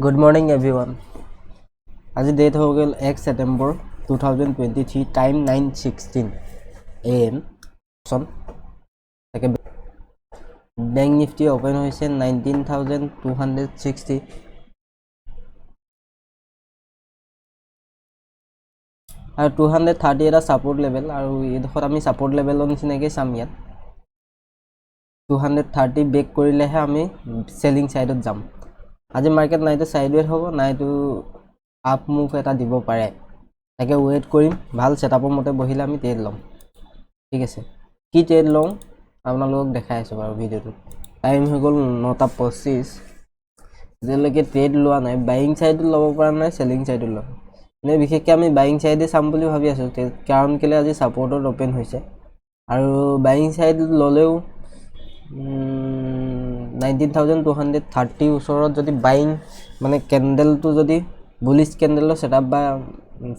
Good morning everyone. আজি date হৈ গ'ল 1 ছেপ্টেম্বৰ 2023, time 9:16 a.m. চন। তাকে বেংক নিফটি অ'পেন হৈছে 19,260 আৰু 230 এটা ছাপৰ্ট লেভেল আৰু এইডোখৰত আমি ছাপৰ্ট লেভেলৰ নিচিনাকৈ চাম। ইয়াত 230 ব্ৰেক কৰিলেহে আমি চেলিং ছাইডত যাম। আজি মাৰ্কেট নাইতো ছাইডৱেট হ'ব, নাইতো আপ মুভ এটা দিব পাৰে। তাকে ৱেইট কৰিম। ভাল ছেটআপৰ মতে বহিলে আমি ট্ৰেড ল'ম। ঠিক আছে, কি ট্ৰেড লওঁ আপোনালোকক দেখাই আছোঁ বাৰু ভিডিঅ'টোত। টাইম হৈ গ'ল 9টা 25। এতিয়ালৈকে ট্ৰেড লোৱা নাই। বাইং ছাইডত ল'ব পৰা নাই, চেলিং ছাইডত লোৱা। এনেই বিশেষকৈ আমি বাইং ছাইডে চাম বুলি ভাবি আছোঁ, কাৰণ কেলৈ আজি ছাপৰ্টত অ'পেন হৈছে আৰু বাইং ছাইড ল'লেও 19,230 ওচৰত যদি বাইং মানে কেণ্ডেলটো যদি বুলিছ কেণ্ডেলৰ ছেটআপ বা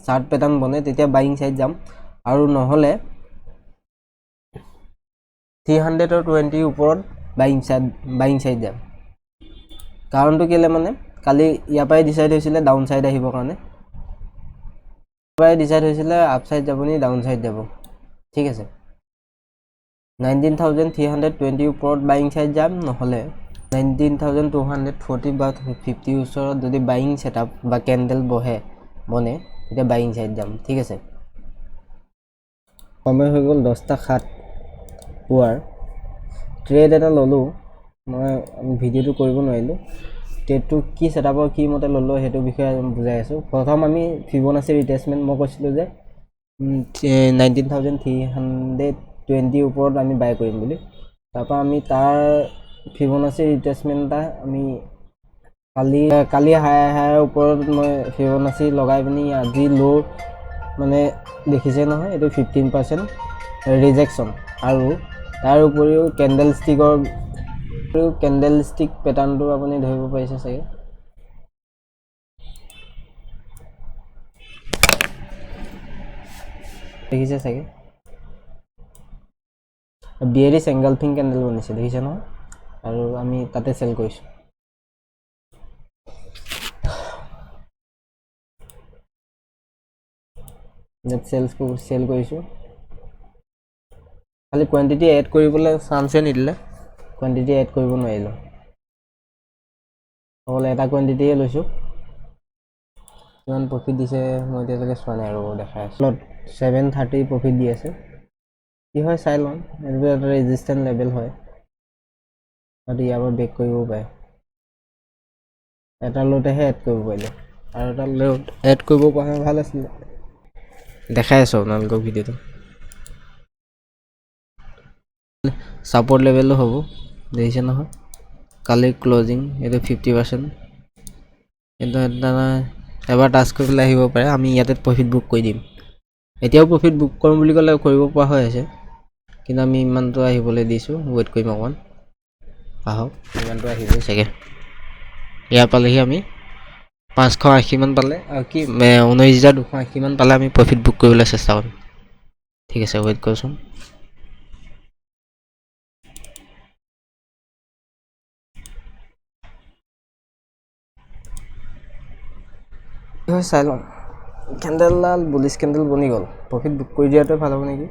চাৰ্ট পেটাৰ্ণ বনে, তেতিয়া বাইং ছাইড যাম আৰু নহ'লে 320ৰ ওপৰত বাইং ছাইড যাম। কাৰণটো কেলৈ মানে কালি ইয়াৰ পৰাই ডিচাইড হৈছিলে ডাউন ছাইড আহিবৰ কাৰণে, পৰাই ডিচাইড হৈছিলে আপ ছাইড যাব নি ডাউন ছাইড যাব। ঠিক আছে, 19,320ৰ ওপৰত বাইং ছাইড যাম, নহ'লে 19,240 বা 50ৰ ওচৰত যদি বাইং ছেটআপ বা কেণ্ডেল বহে বনে, তেতিয়া বাইং ছাইড যাম। ঠিক আছে, সময় হৈ গ'ল 10টা 7 পুৱাৰ। ট্ৰেড এটা ল'লোঁ মই, ভিডিঅ'টো কৰিব নোৱাৰিলোঁ। ট্ৰেডটো কি ছেটআপৰ কি মতে ল'লোঁ, সেইটো বিষয়ে বুজাই আছোঁ। প্ৰথম আমি ফিবনাচি ৰিট্ৰেচমেণ্ট, মই কৈছিলোঁ যে 19,320ৰ ওপৰত আমি বাই কৰিম বুলি। তাৰপৰা আমি তাৰ ফিবনাচি ৰিট্ৰেচমেণ্ট এটা আমি কালি হায়াৰ ওপৰত মই ফিবনাচি লগাই পিনি আজি ল' মানে দেখিছে নহয়, এইটো 15% ৰিজেকশ্যন আৰু তাৰ উপৰিও কেণ্ডেল ষ্টিক পেটাৰ্ণটো আপুনি ধৰিব পাৰিছে চাগে। দেখিছে চাগে, বিয়েৰিছ এংগালফিং কেণ্ডেল বনিছে, দেখিছে নহয়? আৰু আমি তাতে চেল কৰিছোঁ। ইয়াত চেল কৰিছোঁ। খালি কোৱাণ্টিটি এড কৰিবলৈ চান্সে নিদিলে, কোৱাণ্টিটি এড কৰিব নোৱাৰিলোঁ। অকল এটা কোৱাণ্টিটিয়ে লৈছোঁ। কিমান প্ৰফিট দিছে মই এতিয়ালৈকে চোৱা নাই আৰু দেখাই আছোঁ। 730 প্ৰফিট দি আছে। কি হয় চাই লওঁ। এইটো এটা ৰেজিষ্টেঞ্চ লেভেল হয়, হয়তো ইয়াৰ পৰা ব্ৰেক কৰিবও পাৰে। এটা লোটেহে এড কৰিব পাৰিলোঁ, আৰু এটা লোট এড কৰিব পৰা ভাল আছিলে। দেখাই আছোঁ আপোনালোকক ভিডিঅ'টো। ছাপৰ্ট লেভেলো হ'ব, দেখিছে নহয়? কালি ক্লজিং এইটো 50%, কিন্তু এটা এবাৰ টাচ কৰি পেলাই আহিব পাৰে। আমি ইয়াতে প্ৰফিট বুক কৰি দিম। এতিয়াও প্ৰফিট বুক কৰিম বুলি ক'লে কৰিব পৰা হৈ আছে, কিন্তু আমি ইমানটো আহিবলৈ দিছোঁ। ৱেইট কৰিম অকণমান, আহক। ইমানটো আহিবই চাগে। ইয়াৰ পালেহি আমি 580মান পালে আৰু কি 19,280মান পালে আমি প্ৰফিট বুক কৰিবলৈ চেষ্টা কৰিম। ঠিক আছে, ৱেইট কৰোঁচোন। কি হয় চাই লওঁ। কেণ্ডেলডাল বুলিছ কেণ্ডেল বনি গ'ল। প্ৰফিট বুক কৰি দিয়াটোৱে ভাল হ'ব নেকি?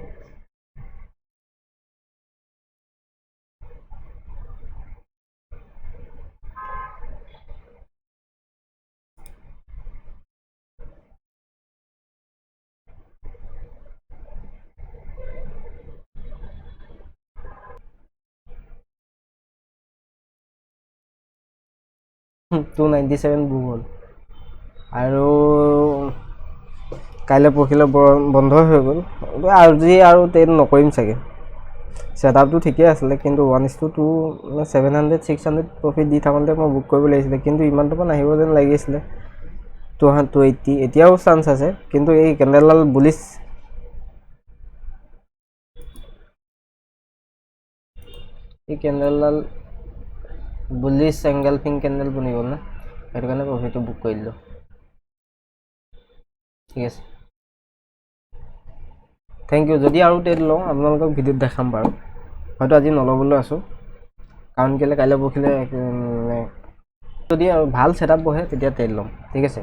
297 বুক হ'ল আৰু কাইলৈ পৰহিলৈ বন্ধ হৈ গ'ল। আজি আৰু ট্ৰেড নকৰিম চাগে। ছেটআপটো ঠিকেই আছিলে, কিন্তু 1:2 মানে 700 600 প্ৰফিট দি থাকোঁতে মই বুক কৰিব লাগিছিলে, কিন্তু ইমানটো মান আহিব যেন লাগিছিলে। 280 এতিয়াও চান্স আছে, কিন্তু এই কেণ্ডেলডাল বুলিছ এংগালফিং কেণ্ডেল বনি গ'ল না, সেইটো কাৰণে প্ৰফিটটো বুক কৰি দিলোঁ। ঠিক আছে, thank U. যদি আৰু ট্ৰেড লওঁ, আপোনালোকক ভিডিঅ'ত দেখাম বাৰু। হয়তো আজি নল'বলৈ আছোঁ, কাৰণ কেলৈ কাইলৈ পৰহিলে মানে যদি আৰু ভাল ছেটআপ বহে, তেতিয়া ট্ৰেড ল'ম, ঠিক আছে।